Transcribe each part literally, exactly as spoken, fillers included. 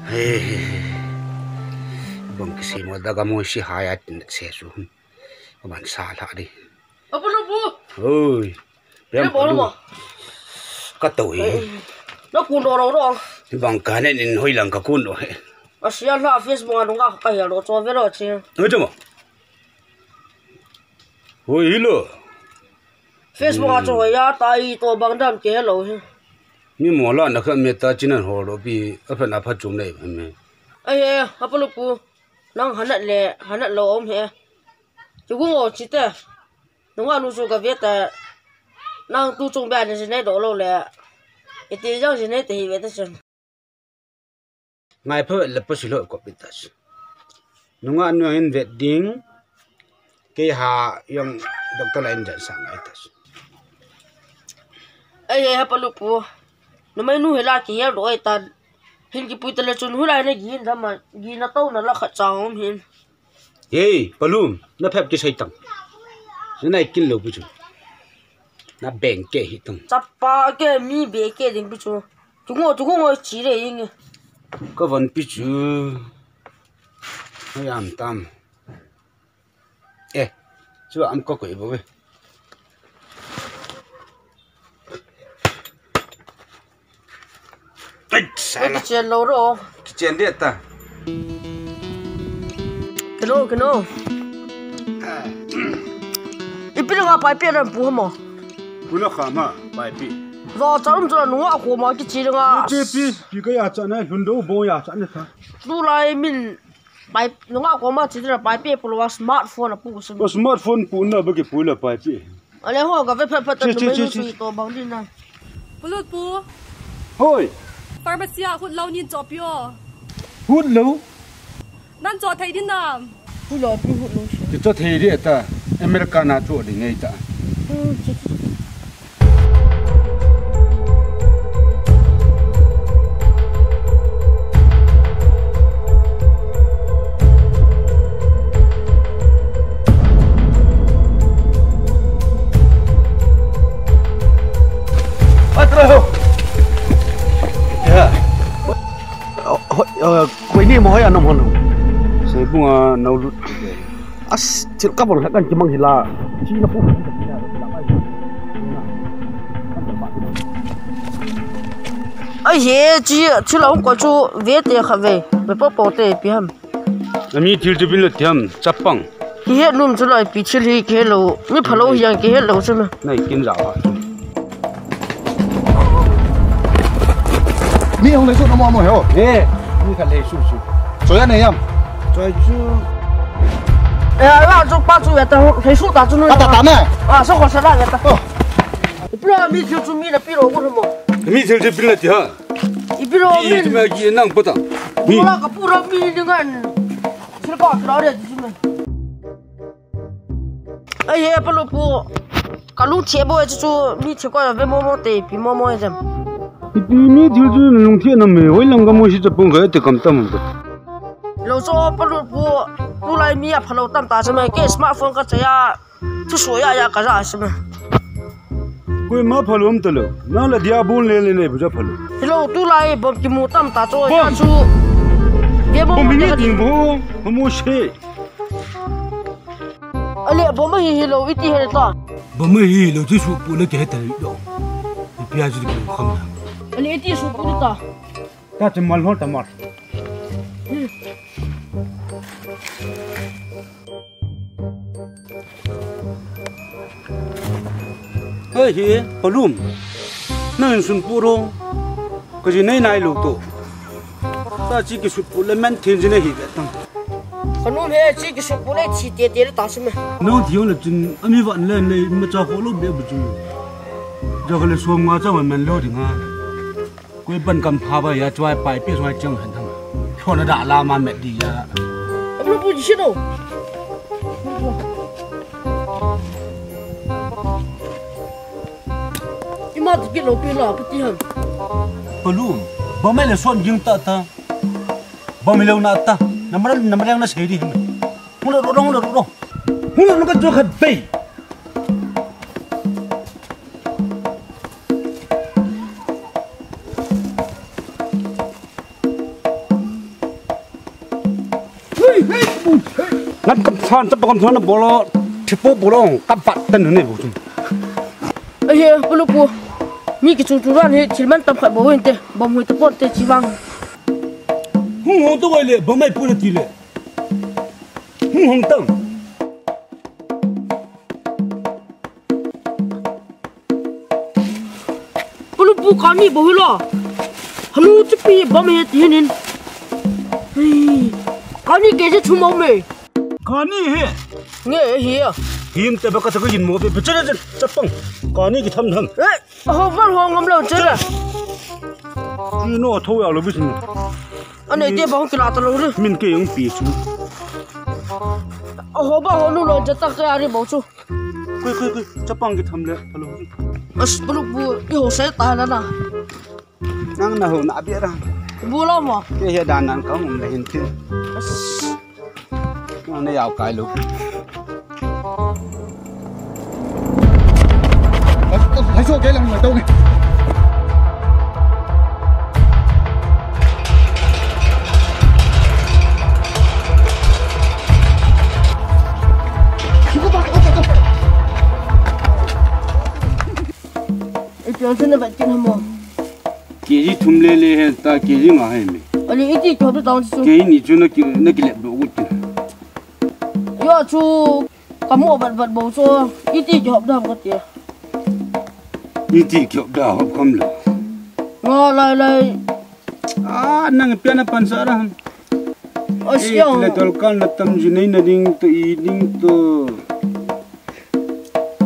He, he, he. Bang kisei mo da ka mo si ha ya tin se su. Ka ban sa la di. Apu lu pu. Oi. Pem bol mo. Ka to hi. Na kun do do do. Bang ka ne nin hoi lang ka kun do he. Asia la Facebook a nunga ka ya lo cho ve lo chi. Oi to mo. Hoi hi lo. Facebook a cho ya ta i to bang dam ke lo he. Mi mo la na kha me ta chinan ho lo pi a pha na pha chum nei pha me. Ai he, apu lu pu. Nang hanat le, hanat lo om he. Chu gung o chi te. Nunga nu chu ka ve ta. Nang tu chung bia ni si nei do lo le. Iti jang si nei te hi ve ta chun. Ngai pha le pa si lo ko pi ta si. Nunga nu hin vet ding. Kei ha jong doctor la in jan sa ngai ta si. Ai he, apu lu pu. Numei nu hi la ki hel do ai ta. Hin kipui ta le chun hu lai na gi hin dam ma, gi na to na la khat cha om hin. Hei, Palum, na phep kisei tang. Na nai kin lo pu chu. Na beng ke hi tang. Chapa ke mi be ke ding pu chu. Chu ngo, chu ngo chi le ing. Ka van pi chu. Hoi am tam. Eh, chu am ko ko i bo ve. Ai, sala. Kichen lo ro. Kichen de ta. Kino, kino. Ipi nga pai pe ram pu mo. Pu na kha ma pai pe. Zo charum chu nunga ko ma kichi nga. Pi pi pi ka ya cha na lhun do bo ya cha na tha. Tu lai min Pai, nunga koma chidra pai pe pulwa smartphone apu kusum. O smartphone pu na ba ki pu la pai pe. Ale ho ka ve phat phat. Chi, chi, numei chi, nu chi. Sui to bang din na. Pu Lut pu. Hoi. Pharmacy a hut lo nin cho pi o. Hut lo. Nan cho thei din nam. Hut lo pi hut lo. Ki cho thei di ta. America na cho di ngai ta. Hmm, chi, chi, chi. Atra ho. Ya. Ho, ho, koi ni mo ya nom ho no. Sei bunga nau lut. As, thil ka bol kan kimang hila. Chi na pu. Ai he, chi, chi la ko chu ve te kha ve. Ve po po te pi ham. Ami thil chu bin la ti ham, chapang. Ki he num chu lai pi thil hi ki he lo. Ni phalo hi yang ki he lo chu na. Nai kin ja wa. Mi hung le chu na mo mo he o. Eh, mi kha le su su. Choi a ne yam. Choi chu. Eh, la chu pa chu ve ta, he su ta chu nu. Ta ta ta ne. Ah, so ko sa la ve ta. Oh. Ipro mi thil chu mi na pi lo ko mo. Mi thil chu pi la ti ha. Ipro mi. Ipro mi nang pa ta. Mi la ka pu ro mi ni ngan. Thil pa chu la re chu me. Ai he, pa lu pu. Ka lu che bo chu chu mi che ko ve mo mo te pi mo mo e jam. Ipi mi thil chu lung che na me, hoi lang ka mo si cha pung ka te kam tam ko. Lo cho pa lu pu, tu lai mi a phalo tam ta cha me ke smartphone ka cha ya, thu so ya ya ka ja cha me. Koi ma phalo am ta lo, na la dia bun le le ne bu ja phalo. Hello, tu lai bom ki mu tam ta cho ya chu. Bom. Ve mo. Bom mo ni te ding bo, mo se. Ale, bom hi hi lo, iti he ta. Bom hi hi lo, ti su pu le ke he ta lo. Ipi a ji ko kham na. Ale, iti su pu ta. Ta te mal hol ta mal. Hei, hi, Palum. Nang in sun pu ro. Ka ji nei nai lo to. Ta chi ki sut pu le men thin ji nei hi ve tang. Ka nu he chi ki sut pu le chi te te le ta si me. Nang thi le chin ami van le le ma cha kho lo be bu chu. Ja ka le som nga cha man lo ding ha. Koi ban kam pha ba ya choi pai pe choi chang han thang. Thon da la ma met di ya. Abu pu ji no. Ima ti pi lo pi la pi ti han. Palum, ba mai le son jing ta ta. Ba mi lo na ta. Na ma na ma na sei di. Hung lo ro, hung lo ro. Hung lo ka jo khat bei. Ngan kam san, chapa kam san na bolo, thipo bolo, kam pat tan ne bo chu. Ahi, pulu pu. Mi kichu chu ran hi thil man tam khat bo hin te, bom hui te pon te chi vang. Hung hong to wai le, bom mai pu na ti le. Hung hong tang. Pulu pu kani bo hilo. Hanu chipi bom he ti hin. Hei. Kani ke je chu mo me. Kani he. Nge he. Him te ba ka ta ka yin mo pe pe che che chapang. Kani ki tham tham. Eh, ho val ho ngam lo che la. Chi no tho ya lo bi sin. Ane te ba ho ki la ta lo re. Min ke yung pi chu. Ho ba ho nu lo ja ta ka ya ri bo chu. Kui, kui, kui. Chapang ki tham le, hello. As, pulu pu, i ho sai ta na na. Nang na ho na bia ra. Bu lo mo. Ke he dan nan ka um le hin tin. As. Nang na yau kai lo. Lai so ke lang mai tau ni. Iti ang sana bat kin hamo. K G thum le le he ta K G nga he me. Ali iti ko ta tang su. K G ni chu na ki, na ki lep do gut. Yo chu kamu bat bat bo so. Iti ki hop dam ka ti. Iti ki hop da hop kam lo. Nga lai lai. Ah, nang pian na pan sa ra. Os, eh, yo. Le tol kan na tam ji nei na ding to i ding to.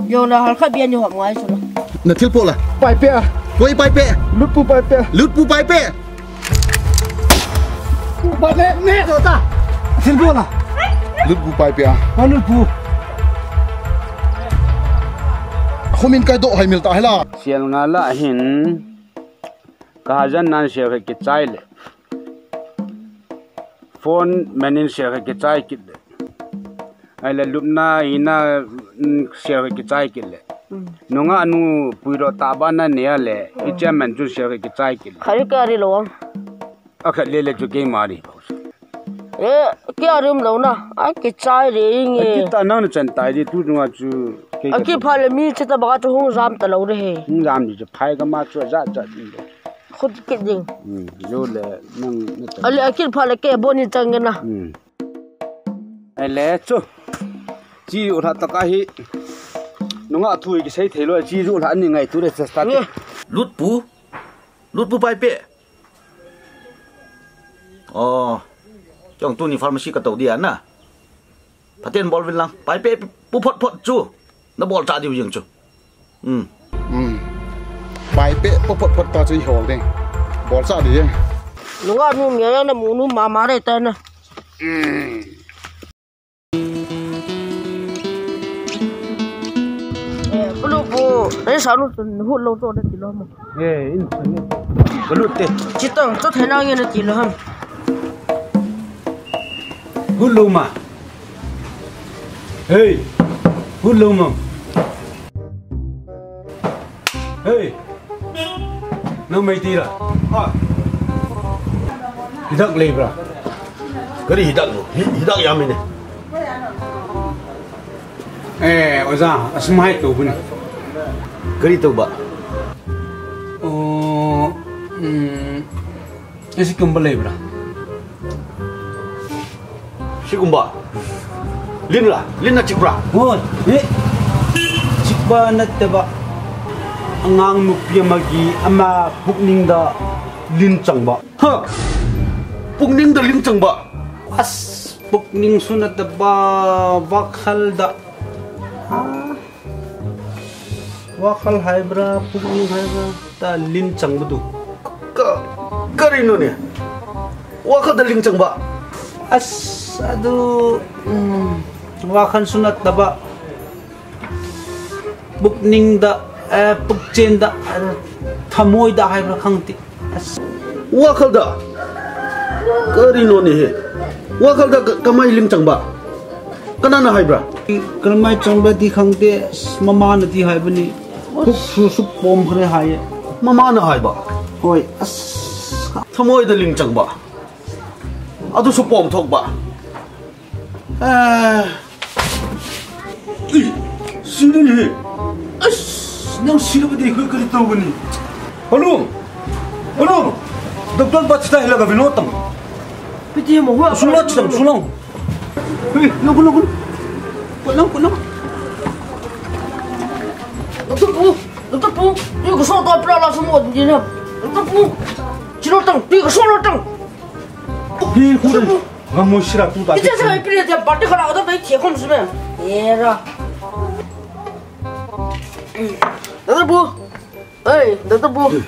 Yo na hal kha bian ni hop ngai su la. Na thil po la. Pai pe a. Koi pai pe. Lutpu pai pe. Lutpu pai pe. Ba ne ne to ta. Thil po la. Lutpu pai pe a. Ba lutpu. Khomin kai do hai mil ta hai la. Sial nga la hin. Ka hajan nan sial khat kichai le. Phone manin sial khat kichai kit le. Ai le lupna ina, mm, sial khat kichai kit le. Mm. Nunga nu puiro taba na ne le. Mm. I chairman chu sial khat kichai kit le. Khari ka ri lo. A khat le le chu keima ri. Eh, ke a rim lo na. A kichai re nge. A kita nang na chan tai di tu nunga chu. A kipha le mi chu ta ba chu hung jam ta lo re he. Hung jam di chu phai ka ma chu ja ja di. Khut kit ding. Hmm, jo le nang na ta. Ale a kipha le ke bo ni chang na. Hmm. Ai le chu. Chi u tha ta ka hi. Nunga thu ki sei thei lo chi ju la ni ngai tu re sa ta. Nge. Lutpu. Lutpu pai pe. Oh, chong tuni pharmacy ka to dia na. Phaten bol vin lang, pai pe pu phot phot chu. Na bol cha diu jing chu. Hmm. Hmm. Pai pe pu phot phot ta chu i hol ding. Bol cha di jing. Nunga nu mi ya na mu nu ma ma re ta na. Hmm. Eh, pulu pu, eh, sa nu tun hut lo to na ti lo mo. Eh, in sa nu. Balut te. Chitong, to thena nge na ti lo ham. Hut lo ma. Hey, hut lo ma. Hey. Nang Meitei la? Ah. Hidak lei bra. Kari hidak lo. Hi-, hidak ya mene. Eh, oja, asmai to bun. Kari to ba. Oh, mm, isi kumba lei bra. Sigumba. Lin la, lin na chikbra. Hoi, eh. Chikba na teba. Angang nupi amagi ama pukning da lin changba. Ha. Pukning da lin changba. As pukning suna teba vakhal da. Ah. Wakhal hai bra, pukning hai bra, ta lin chang ba tu. Ka, kari no ne. Wakhal da lin chang ba. As, adu, um, wakhal sunat da ba. Pukning da, eh, pukchen da, eh, thamoi da hai bra khang ti. Wakhal da. Kari no ni he. Wakhal da ka, kamai lim chang ba. Kana na hai bra. Kamai chang ba ti khang te mama na ti hai ba ni. Khuk su su pom khre hai. Mama na hai ba. Hoi. As. Thamoi da lim chang ba. Adu su pom thok ba. Ah. Ih, sini ni. As, nang sini ba di ko kali tau ni. Hello. Hello. Doctor ba chita hila ka vino tang. Piti mo hua. Sunang, sunang, sunang. Hei, nang, nang, nang. Ko nang, ko nang. Doctor pu, doctor pu. Ni ko so to pra la so mo di na. Doctor pu. Chilo tang, ni ko so lo tang. Hi, khu dai. Ngam mo sira tu ta. Ite sa ipire te bate khala oda bai thie khom su me. Era. Doctor pu. Ei, doctor pu.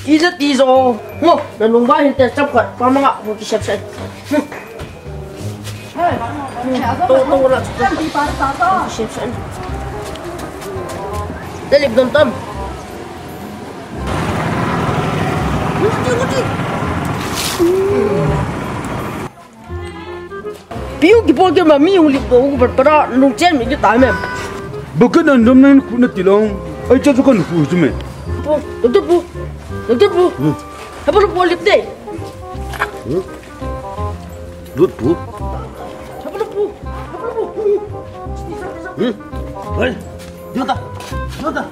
Ije ti jo. Mo, na lung ba hin te chap khat. Pa manga ko ki sep sep. To, to, la. Ki sep sep. Te lip dom tam. Piu ki po ke ma mi u lip do u bar para nung chen mi ki ta me. Bukit an dom nan khu na tilong. Ai cha chu kan khu chu me. Pu, doctor pu. Doctor pu. Hmm. Haba lo pu lip de. Hmm? Lut pu. Haba lo pu. Haba lo pu. Hmm? Hei. Jota. Jota.